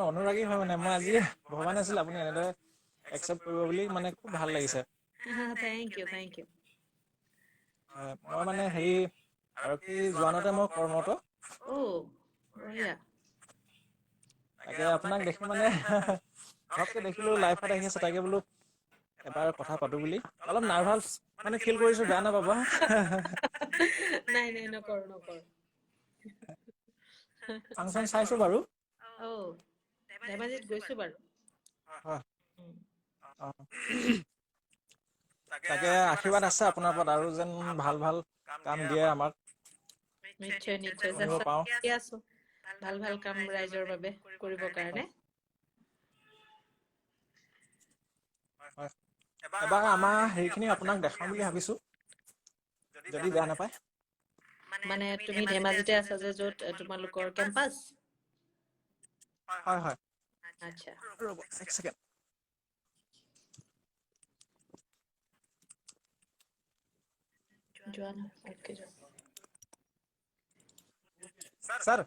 অনুৰাগী হয়, মানে মই আজি ভবা নাছিলো আপুনি এনেদৰে একচেপ্ট কৰিব বুলি, মানে খুব ভাল লাগিছে। Thank you, thank you. মই মানে হেৰি আৰক্ষী জোৱানতে মই কৰ্মৰত। অ' বঢ়িয়া। তাকে আপোনাক দেখি মানে ঘপকে দেখিলো লাইফত আহি আছে, তাকে বোলো এবাৰ কথা পাতো বুলি। অলপ নাৰ্ভাছ মানে ফিল কৰিছো, বেয়া নাপাব। নাই নাই, নকৰো নকৰো। ফাংচন চাইছো বাৰু। অ' ধেমাজিত গৈছো বাৰু। হয়। তাকে আশীৰ্বাদ আছে আপোনাৰ ওপৰত, আৰু যেন ভাল ভাল কাম দিয়ে আমাক। নিশ্চয় নিশ্চয়, শুনিব পাওঁ। আছো ভাল ভাল কাম ৰাইজৰ বাবে কৰিবৰ কাৰণে। হয়, এবাৰ আমাৰ হেৰিখিনি আপোনাক দেখাম বুলি ভাবিছো, যদি বেয়া নাপায়। মানে তুমি ধেমাজিতে আছা যে, য'ত তোমালোকৰ কেম্পাছ? হয় হয়। আচ্ছা, ৰ'ব এক ছেকেণ্ড। যোৱা না, আটকে যোৱা। सर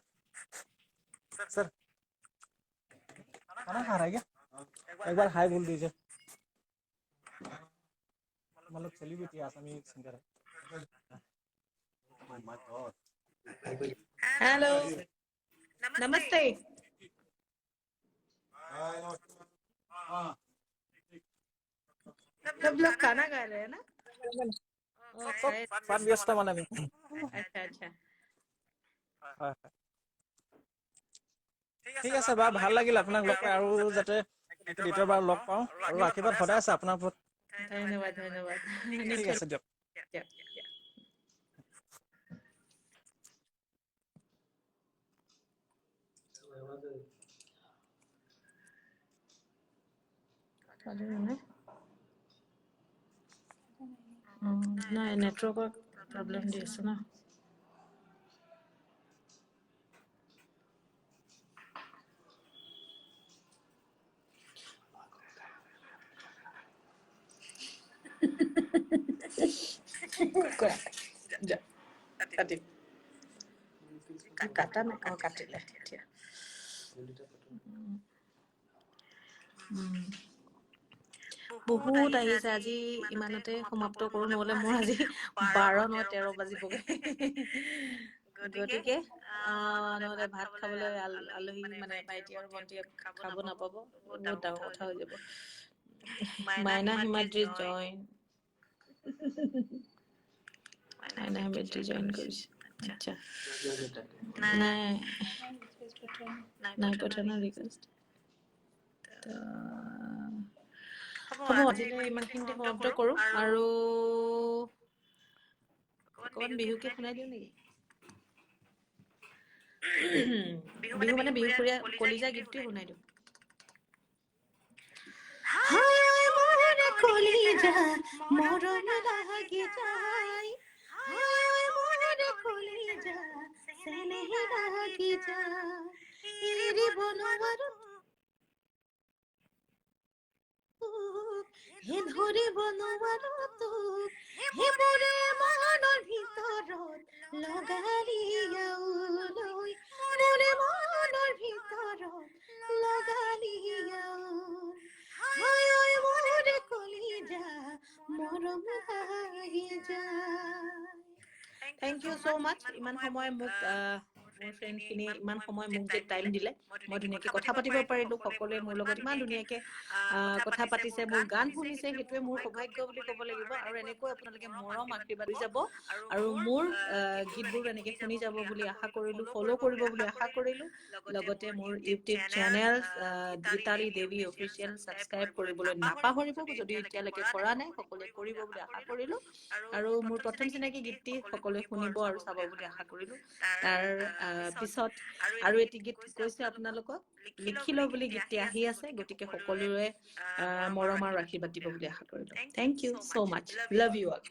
सर, खाना खा रहा है क्या? एक बार हाय बोल दीजिए। मतलब सेलिब्रिटी आसामी सिंगर है। हेलो, नमस्ते। सब लोग खाना खा रहे हैं ना? सब খোৱাত ব্যস্ত মানে আমি। আচ্ছা আচ্ছা। হয় হয়, ঠিক আছে বাৰু, ভাল লাগিল আপোনাক লগ পাই, আৰু যাতে দ্বিতীয়বাৰ লগ পাওঁ, আৰু আশীৰ্বাদ সদায় আছে আপোনাৰ ওপৰত। ধন্যবাদ ধন্যবাদ। ঠিক আছে দিয়ক। নাই, নেটৱৰ্কৰ প্ৰব্লেম দি আছে ন। কাটা নাই? অ, কাটিলে এতিয়া। বহুত আহিছে আজি, ইমানতে সমাপ্ত কৰো, নহ'লে মোৰ আজি 12 নহয় 13 বাজিবগৈ। গতিকে নহ'লে ভাত খাবলৈ আলহী মানে ভাইটি আৰু ভণ্টিয়ে খাব নাপাব, বহুত ডাঙৰ কথা হৈ যাব। মাইনা হিমাদ্ৰী জইন, মাইনা হিমাদ্ৰী জইন কৰিছে। আচ্ছা, নাই নাই পঠোৱা ন ৰিকুৱেষ্ট। হ'ব, আজিলৈ ইমানখিনিতে সমাপ্ত কৰো, আৰু অকণমান বিহুকে শুনাই দিওঁ নেকি? বিহু মানে বিহুসুৰীয়া কলিজা গীতটোৱে শুনাই দিওঁ। হায় মোৰ কলিজা মৰম লাগি যায়, হায় মোৰ কলিজা চেনেহ লাগি যায়, এৰিব নোৱাৰো হে ধৰিব নোৱাৰো তোক, হে মোৰে মনৰ ভিতৰত লগালি আউলৈ, মোৰে মনৰ ভিতৰত লগালি আউল, হায় মোৰে কলিজা মৰম লাগি যায়। Thank you so মাছ। ইমান সময় মোক মোৰ ফ্ৰেণ্ডখিনি ইমান সময় মোক যে টাইম দিলে, মই ধুনীয়াকে কথা পাতিব পাৰিলো, সকলোৱে মোৰ লগত ইমান ধুনীয়াকে কথা পাতিছে, মোৰ গান শুনিছে, সেইটোৱে মোৰ সৌভাগ্য বুলি ক'ব লাগিব। আৰু এনেকৈ আপোনালোকে মৰম আশীৰ্বাদ দি যাব, আৰু মোৰ গীতবোৰ এনেকে শুনি যাব বুলি আশা কৰিলো, ফ'ল' কৰিব বুলি আশা কৰিলো। লগতে মোৰ YouTube channel Gitali Devi official subscribe কৰিবলৈ নাপাহৰিব, যদি এতিয়ালৈকে কৰা নাই সকলোৱে কৰিব বুলি আশা কৰিলো। আৰু মোৰ প্ৰথম চিনাকি গীতটি সকলোৱে শুনিব আৰু চাব বুলি আশা কৰিলো। তাৰ পিছত আৰু এটি গীত কৈছে আপোনালোকক, লিখি ল বুলি গীতটি আহি আছে, গতিকে সকলোৰে মৰম আৰু আশীৰ্বাদ দিব বুলি আশা কৰিলো। Thank you so much, love you all.